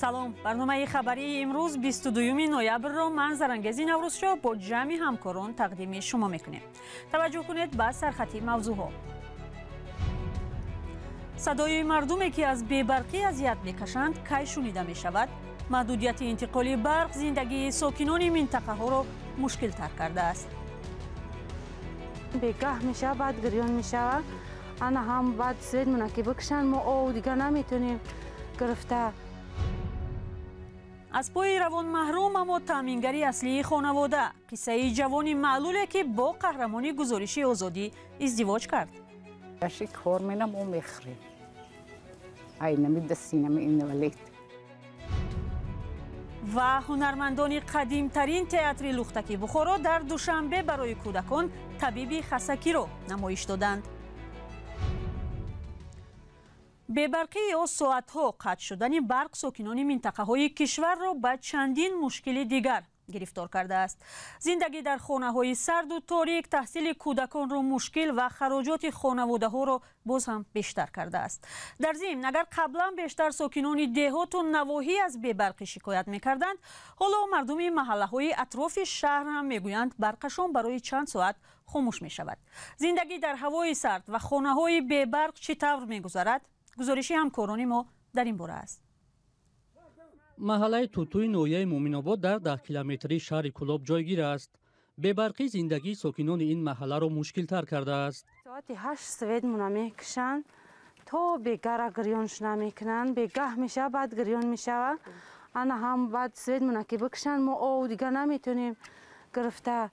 Салом. Барномаи хабарии имрӯз 22 ноябрро ман Зарангези Наврӯзшоҳ бо ҷамъи ҳамкорон тақдими шумо мекунем. Таваҷҷӯҳ кунед ба сархати мавзӯъҳо. Садои мардуме ки аз бебарқӣ азият мекашанд, кай шунида мешавад? Маҳдудияти интиқоли барқ зиндагии сокинони минтақаҳоро мушкилтар кардааст. Бегаҳ мешавад, баъд гирён мешавад. Ана ҳам баъд свет мона ки бикушанд, мо ов дига наметонем гирифта. Аз пои равон маҳрум, аммо таъмингари аслии хонавода. Қиссаи ҷавони маълуле ки бо қаҳрамони гузориши Озодӣ издивоҷ кард. Аши кор менам, ӯ мехӯрем. Ай нами дастинами инвалид. Ва ҳунармандони қадимтарин театри Лухтаки Бухоро дар Душанбе барои кӯдакон табиби хасакиро намоиш доданд. Бебарқӣ ё соатҳо қатъ шудани барқ сокинони минтақаҳои кишварро ба чандин мушкили дигар гирифтор кардааст. Зиндагӣ дар хонаҳои сарду торик таҳсили кӯдаконро мушкил ва хароҷоти хонаводаҳоро боз ҳам бештар кардааст. Дар зимн, агар қаблан бештар сокинони деҳоту навоҳӣ аз бебарқӣ шикоят мекарданд, ҳоло мардуми маҳаллаҳои атрофи шаҳр ҳам мегӯянд, барқашон барои чанд соат хомӯш мешавад. Зиндагӣ дар ҳавои сард ва хонаҳои бебарқ чӣ тавр мегузарад? Гузориши ҳамкорони мо дар ин бора аст. Маҳаллаи Тутуи ноҳияи Муъминобод дар 10 километрии шаҳри Кӯлоб ҷойгир аст. Бебарқӣ зиндагии сокинони ин маҳалларо мушкилтар кардааст. Соати 8 свет мона мекушанд, то бегара гирён шуна мекунанд. Бегаҳ мешавад, баъд гирён мешавад. Ана ҳам баъд свет мона ки бикушанд, мо ов дига наметонем гирифта.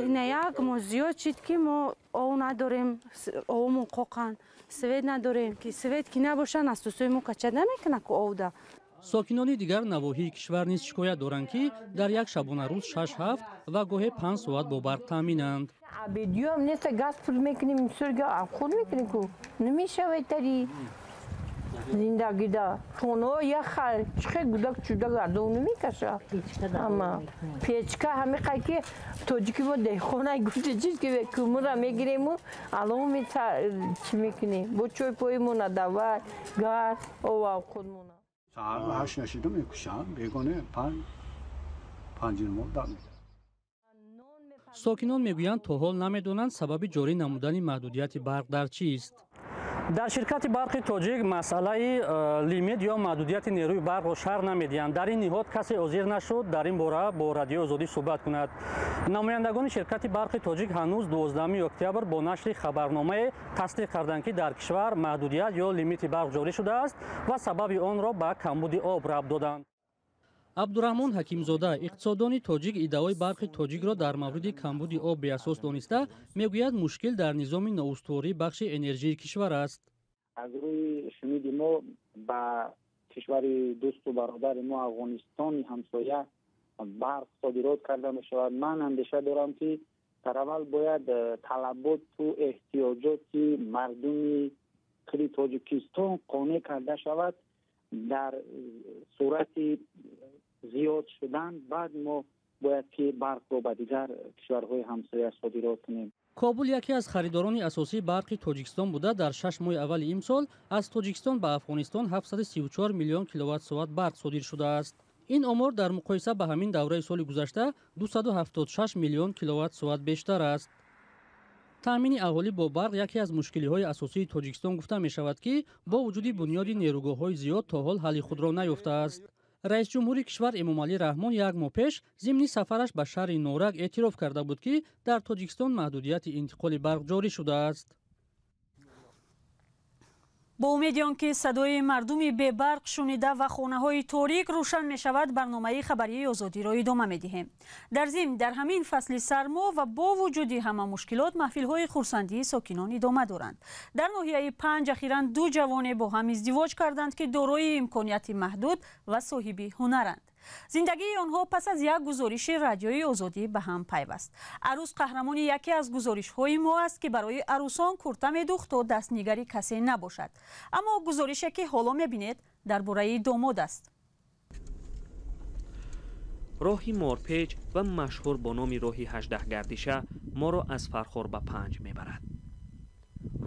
Ина як мо зиёд шид ки мо ов надорем, овмон қоқан, свет надорем, ки свет ки набошад, насосои мо качад намекунад ку овда. Сокинони дигар навоҳии кишвар низ шикоят доранд, ки дар як шабонарӯз 6, 7 ва гоҳе 5 соат бо барқ таъминанд. Абедиём неста, газ пур мекунем, сурга худ мекунем, ку намешавад тари зиндагида. Хонаҳо яхал чихе гудак чудак ардов намекаша, ама печка ҳамиқай ки тоҷики мо деҳқонай гуфта чиз ки кӯмура мегирему алов чӣ мекунем, бо чой поимона давай газ ова худмона. Саҳар 8 нашида мекушанд, бегоне 5, 5:30 дар мекунанд. Сокинон мегӯянд, то ҳол намедонанд, сабаби ҷорӣ намудани маҳдудияти барқ дар чист. Дар ширкати Барқи Тоҷик масъалаи лимит ё маҳдудияти нерӯи барқро шарҳ намедиҳанд. Дар ин ниҳод касе ҳозир нашуд дар ин бора бо Радиои Озодӣ суҳбат кунад. Намояндагони ширкати Барқи Тоҷик ҳанӯз 12 октябр бо нашри хабарномае тасдиқ карданд, ки дар кишвар маҳдудият ё лимити барқ ҷорӣ шудааст ва сабаби онро ба камбуди об рабт доданд. Абдураҳмон Ҳакимзода, иқтисоддони тоҷик, иддаои Барқи Тоҷикро дар мавриди камбуди об беасос дониста, мегӯяд, мушкил дар низоми ноустувории бахши энержии кишвар аст. Аз рӯи шуниди мо, ба кишвари дӯсту бародари мо, Афғонистони ҳамсоя, барқ содирот карда мешавад. Ман андеша дорам, ки дар аввал бояд талаботу эҳтиёҷоти мардуми худи Тоҷикистон қонеъ карда шавад. Дар сурати зиёд шудан баъд мо бояд ки барқро ба дигар кишварҳои ҳамсоя содирот кунем. Кобул яке аз харидорони асосии барқи Тоҷикистон буда, дар 6 моҳи аввали имсол аз Тоҷикистон ба Афғонистон 734 миллион киловатт-соат барқ содир шудааст. Ин омор дар муқоиса ба ҳамин давраи соли гузашта 276 миллион киловатт-соат бештар аст. Таъмини аҳолӣ бо барқ яке аз мушкилиҳои асосии Тоҷикистон гуфта мешавад, ки бо вуҷуди бунёди нерӯгоҳҳои зиёд то ҳол ҳалли худро наёфтааст. Раисҷумҳури кишвар Эмомалӣ Раҳмон як моҳ пеш зимни сафараш ба шаҳри Норак эътироф карда буд, ки дар Тоҷикистон маҳдудияти интиқоли барқ ҷорӣ шудааст. Бо умеди он ки садои мардуми бебарқ шунида ва хонаҳои торик рӯшан мешавад, барномаи хабарии Озодиро идома медиҳем. Дар зимн, дар ҳамин фасли сармо ва бо вуҷуди ҳама мушкилот маҳфилҳои хурсандии сокинон идома доранд. Дар ноҳияи Панҷ ахиран ду ҷавоне бо ҳам издивоҷ карданд, ки дорои имконияти маҳдуд ва соҳиби ҳунаранд. Зиндагии онҳо пас аз як гузориши Радиои Озодӣ ба ҳам пайваст. Арӯс қаҳрамони яке аз гузоришҳои мо аст, ки барои арӯсон курта медухт, то дастнигари касе набошад. Аммо гузорише, ки ҳоло мебинед, дар бораи домод аст. Роҳи морпеч ва машҳур бо номи роҳи ҳаждаҳгардиша моро аз Фархор ба Панҷ мебарад.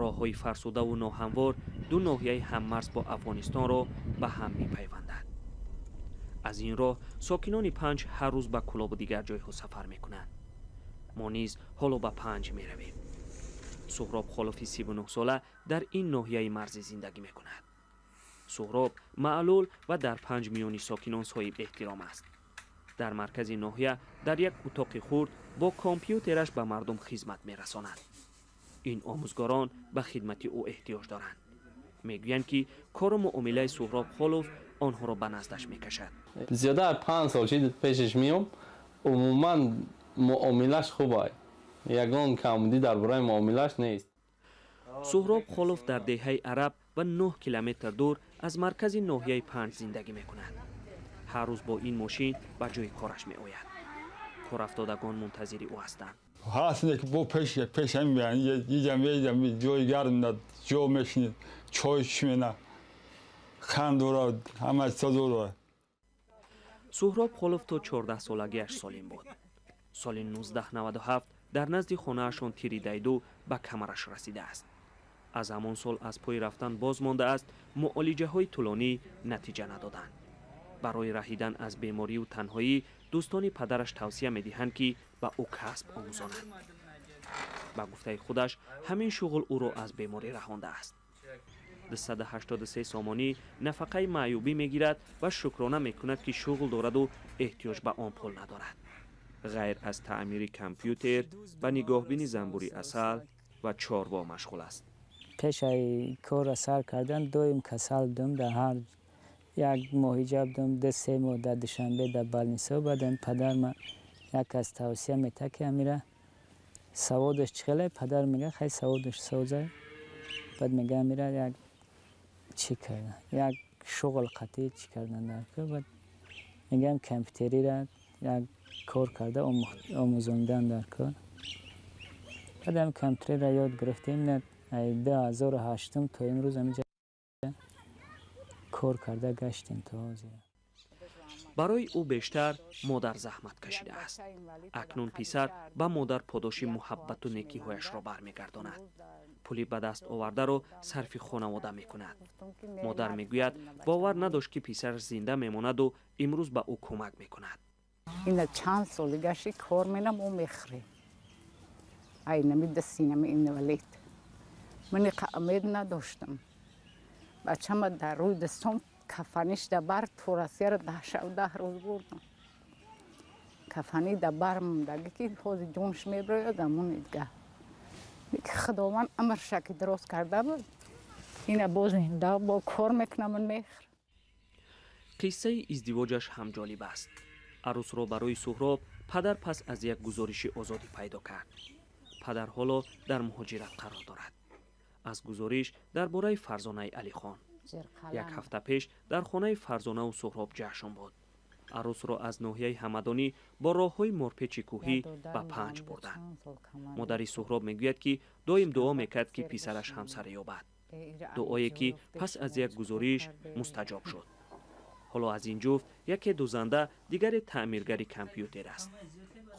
Роҳҳои фарсудаву ноҳамвор ду ноҳияи ҳаммарз бо Афғонистонро ба ҳам мепайвандад. Аз ин роҳ сокинони Панҷ ҳар рӯз ба Кӯлобу дигар ҷойҳо сафар мекунанд. Мо низ ҳоло ба Панҷ меравем. Суҳроб Холофи 39-сола дар ин ноҳияи марзӣ зиндагӣ мекунад. Суҳроб маълул ва дар Панҷ миёни сокинон соҳиб эҳтиром аст. Дар маркази ноҳия дар як утоқи хурд бо компютераш ба мардум хизмат мерасонад. Ин омӯзгорон ба хидмати ӯ эҳтиёҷ доранд. Мегӯянд, ки кору муомилаи Суҳроб Холов онҳоро ба наздаш мекашад. Зиёда аз 5 сол шид пешаш меом, умуман муомилаш хуб аст. Ягон камбудӣ дар бораи муомилаш нест. Суҳроб Холов дар деҳаи Араб ва 9 километр дур аз маркази ноҳияи Панҷ зиндагӣ мекунад. Ҳар рӯз бо ин мошин ба ҷои кораш меояд. Корафтодагон мунтазири ӯ ҳастанд. Ҳаст ки бо пеш пешам меян, иҷам иҷам ҷои гарм ҷо мешинед, чой мена, ханд дорад, ҳама чиза дорад. Суҳроб Холов то 14 солагиаш солим буд. Соли 1997 дар назди хонаашон тири дайду ба камараш расидааст. Аз ҳамон сол аз пои рафтан боз мондааст, муолиҷаҳои тӯлонӣ натиҷа надоданд. Барои раҳидан аз беморию танҳоӣ дӯстони падараш тавсия медиҳанд, ки ба ӯ касб омӯзонанд. Ба гуфтаи худаш, ҳамин шуғл ӯро аз беморӣ раҳондааст. 283 сомонӣ нафақаи маъюбӣ мегирад ва шукрона мекунад, ки шуғл дораду эҳтиёҷ ба он пул надорад. Ғайр аз таъмири компютер ба нигоҳбини занбури асал ва чорво машғул аст. Пешаи корро сар кардан доим касал будам, дар ҳар як моҳиҷа будам, 2-3 моҳ дар Душанбе дар балнисо. Баъдам падарма як аз тавсия мета, ки амира саводаш чӣ хеле, падар мега хай саводаш соза. Баъд мега амира як чӣ карда, як шуғл қатъӣ чӣ кардан дар кор. Баъд мегӯям компютериро як кор карда омӯзондан дар кор. Баъдам компютерро ёд гирифтем, 2008 то имрӯз ҳаминҷа кор карда гаштем то ҳозир. Барои ӯ бештар модар заҳмат кашидааст. Акнун писар ба модар подоши муҳаббату некиҳояшро бармегардонад. Пули ба даст овардаро сарфи хонавода мекунад. Модар мегӯяд, бовар надошт, ки писараш зинда мемонаду имрӯз ба ӯ кӯмак мекунад. Ина чанд соли гашти кор менам, ӯ мехӯрем. Айнами дастинами инвалид. Ман иқа умед надоштам. Бачама дар рӯи дастом кафаниш дар бар то Россияро 10 шаб 10 рӯз бурдам. Кафани дар бар мондагӣ, ки ҳозир ҷонш мебирояд амон идга. Худованд амрша ки дуруст карда буд, ина боз зинда бо кор мекунам, ман мехӯрам. Қиссаи издивоҷаш ҳам ҷолиб аст. Арӯсро барои Суҳроб падар пас аз як гузориши озодӣ пайдо кард. Падар ҳоло дар муҳоҷират қарор дорад. Аз гузориш дар бораи Фарзонаи Алихон. Як ҳафта пеш дар хонаи Фарзонаву Суҳроб ҷашн буд. Арӯсро аз ноҳияи Ҳамадонӣ бо роҳҳои морпечи кӯҳӣ ба Панҷ бурданд. Модари Суҳроб мегӯяд, ки доим дуо мекард, ки писараш ҳамсар ёбад. Дуое ки пас аз як гузориш мустаҷоб шуд. Ҳоло аз ин ҷуфт яке дузанда, дигаре таъмиргари компютер аст.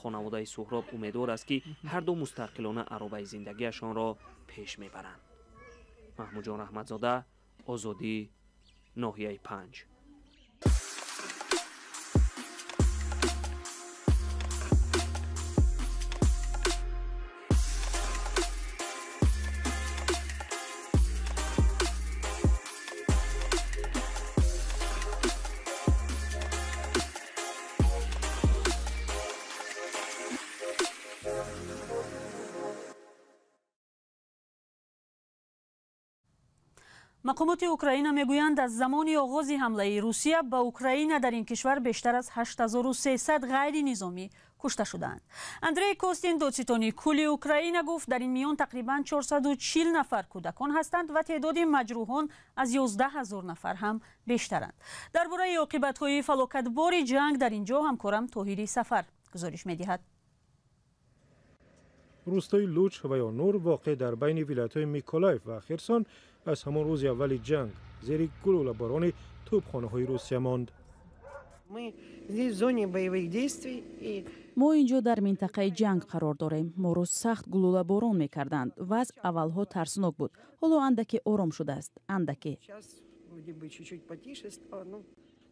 Хонаводаи Суҳроб умедвор аст, ки ҳарду мустақилона аробаи зиндагиашонро пеш мебаранд. Маҳмудҷон Раҳматзода, Озодӣ, ноҳияи Панҷ. Мақомоти Украина мегӯянд, аз замони оғози ҳамлаи Русия ба Украина дар ин кишвар бештар аз 8300 ғайринизомӣ кушта шудаанд. Андрей Костин, додситони кулли Украина, гуфт, дар ин миён тақрибан 440 нафар кӯдакон ҳастанд ва теъдоди маҷрӯҳон аз 11 ҳазор нафар ҳам бештаранд. Дар бораи оқибатҳои фалокатбори ҷанг дар ин ҷо ҳамкорам Тоҳири Сафар гузориш медиҳад. Рӯстои Луч ва ё Нур, воқеъ дар байни вилоятҳои Миколаев ва Херсон, аз ҳамон рӯзи аввали ҷанг зери гулӯлаборони тӯбхонаҳои Русия монд. Мо ин ҷо дар минтақаи ҷанг қарор дорем. Моро сахт гулӯлаборон мекарданд. Вазъ аввалҳо тарснок буд, ҳоло андаке ором шудааст, андаке.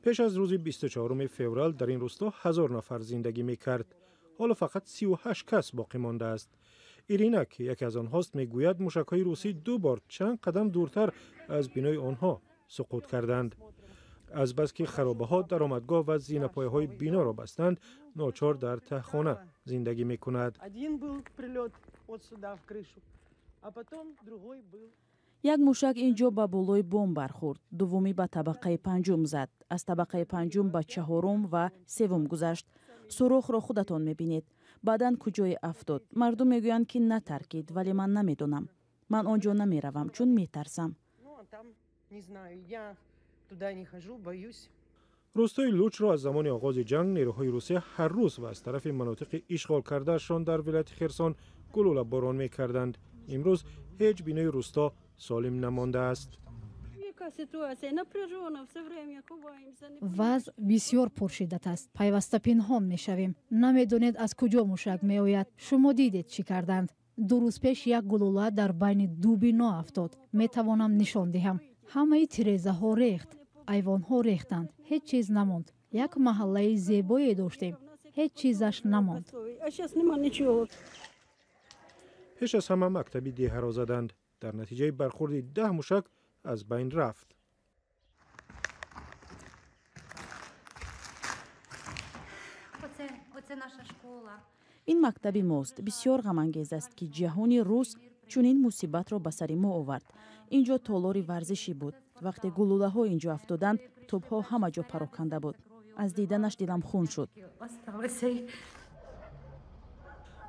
Пеш аз рӯзи 24 феврал дар ин рӯсто 1000 нафар зиндагӣ мекард. Ҳоло фақат 38 кас боқӣ мондааст. Ирина, ки яке аз онҳост, мегӯяд мушакҳои русӣ 2 бор чанд қадам дуртар аз бинои онҳо суқут карданд. Азбаски харобаҳо даромадгоҳ ва зинапояҳои биноро бастанд, ночор дар таҳхона зиндагӣ мекунад. Як мушак ин ҷо ба болои бом бархӯрд, дуввумӣ ба табақаи панҷум зад, аз табақаи панҷум ба чаҳорум ва севум гузашт. Сурохро худатон мебинед. Баъдан куҷое афтод? Мардум мегӯянд, ки натаркид, вале ман намедонам. Ман он ҷо намеравам, чун метарсам. Рӯстои Лучро аз замони оғози ҷанг нерӯҳои Русия ҳар рӯз ва аз тарафи манотиқи ишғол кардаашон дар вилояти Херсон гулӯлаборон мекарданд. Имрӯз ҳеҷ бинои рӯсто солим намондааст. Вазъ бисёр пуршиддат аст. Пайваста пинҳон мешавем. Намедонед, аз куҷо мушак меояд. Шумо дидед, чӣ карданд. 2 рӯз пеш як гулӯла дар байни 2 бино афтод. Метавонам нишон диҳам. Ҳамаи тирезаҳо рехт, айвонҳо рехтанд. Ҳеҷ чиз намонд. Як маҳаллаи зебое доштем. Ҳеҷ чизаш намонд. Пеш аз ҳама мактаби деҳаро заданд. Дар натиҷаи бархӯрди 10 мушак аз байн рафт. Ин мактаби мост. Бисёр ғамангез аст, ки ҷаҳони рус чунин мусибатро ба сари мо овард. Ин ҷо толори варзишӣ буд. Вақте гулӯлаҳо ин ҷо афтоданд, тӯбҳо ҳама ҷо пароканда буд. Аз диданаш дилам хун шуд.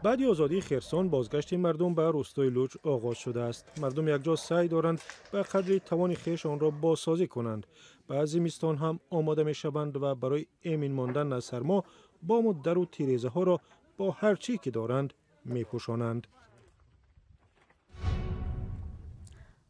Баъди озодии Херсон бозгашти мардум ба рӯстои Луч оғоз шудааст. Мардум якҷо саъй доранд ба қадри тавони хеш онро бозсозӣ кунанд. Ба зимистон ҳам омода мешаванд ва барои эмин мондан аз сармо бому дару тирезаҳоро бо ҳар чӣ ки доранд мепӯшонанд.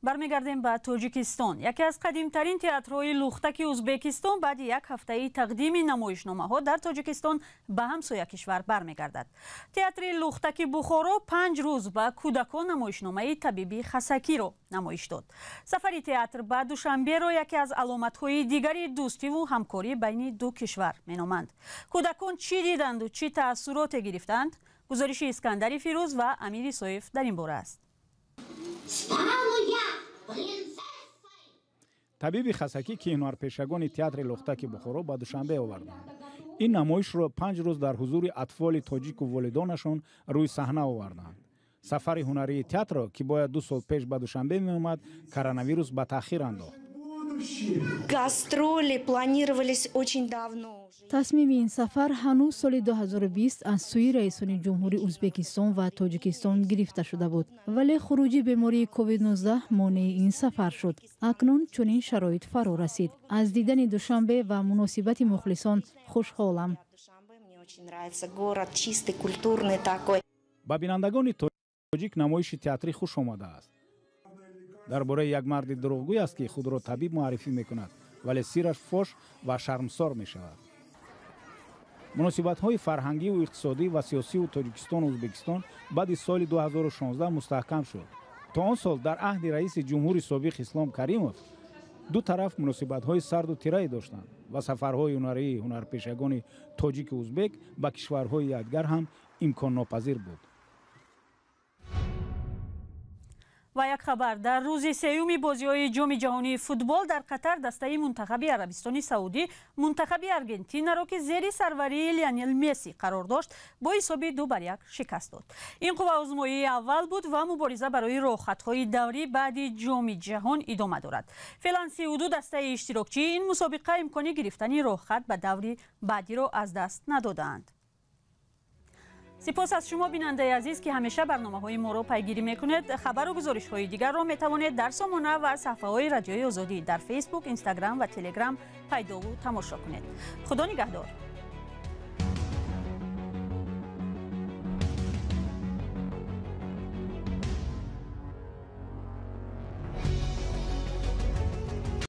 Бармегардем ба Тоҷикистон. Яке аз қадимтарин театрҳои лухтаки Узбекистон баъди як ҳафтаи тақдими намоишномаҳо дар Тоҷикистон ба ҳамсоя кишвар бармегардад. Театри лухтаки Бухоро 5 рӯз ба кӯдакон намоишномаи табиби хасакиро намоиш дод. Сафари театр ба Душанберо яке аз аломатҳои дигари дӯстиву ҳамкорӣ байни ду кишвар меноманд. Кӯдакон чӣ диданду чӣ таассуроте гирифтанд? Гузориши Искандари Фирӯз ва Амири Соиф дар ин бора аст. Табиби хасакӣ, ки ҳунарпешагони театри лухтаки Бухоро ба Душанбе оварданд. Ин намоишро 5 рӯз дар ҳузури атфоли тоҷику волидонашон рӯи саҳна оварданд. Сафари ҳунарии театрро, ки бояд 2 сол пеш ба Душанбе меомад, коронавирус ба таъхир андохт. Гастроли планировались очень давно. Тасмими ин сафар ҳанӯз соли 2020 аз сӯи раисони ҷумҳури Узбекистон ва Тоҷикистон гирифта шуда буд, вале хуруҷи бемории COVID-19 монеи ин сафар шуд. Акнун чунин шароит фаро расид. Аз дидани Душанбе ва муносибати мухлисон хушҳолам. Ба бинандагони тоҷик намоиши театрӣ хуш омадааст. Дар бораи як марди дурӯғгӯй аст, ки худро табиб муаррифӣ мекунад, вале сираш фош ва шармсор мешавад. Муносибатҳои фарҳангиву иқтисодӣ ва сиёсиву Тоҷикистону Узбекистон баъди соли 2016 мустаҳкам шуд. То он сол дар аҳди раиси ҷумҳури собиқ Ислом Каримов ду тараф муносибатҳои сарду тирае доштанд ва сафарҳои ҳунарии ҳунарпешагони тоҷику узбек ба кишварҳои якдигар ҳам имконнопазир буд. Ва як хабар. Дар рӯзи сеюми бозиҳои ҷоми ҷаҳонии футбол дар Қатар дастаи мунтахаби Арабистони Саудӣ мунтахаби Аргентинаро, ки зери сарварии Лионел Месси қарор дошт, бо ҳисоби 2-1 шикаст дод. Ин қувваозмоии аввал буд ва мубориза барои роҳхатҳои даврӣ баъди ҷоми ҷаҳон идома дорад. Феълан 32 дастаи иштирокчии ин мусобиқа имкони гирифтани роҳхат ба даври баъдиро аз даст надодаанд. Сипос аз шумо, бинандаи азиз, ки ҳамеша барномаҳои моро пайгирӣ мекунед. Хабару гузоришҳои дигарро метавонед дар сомона ва саҳфаҳои Радиои Озодӣ дар Фейсбук, Инстаграм ва Телеграм пайдову тамошо кунед. Худо нигаҳдор.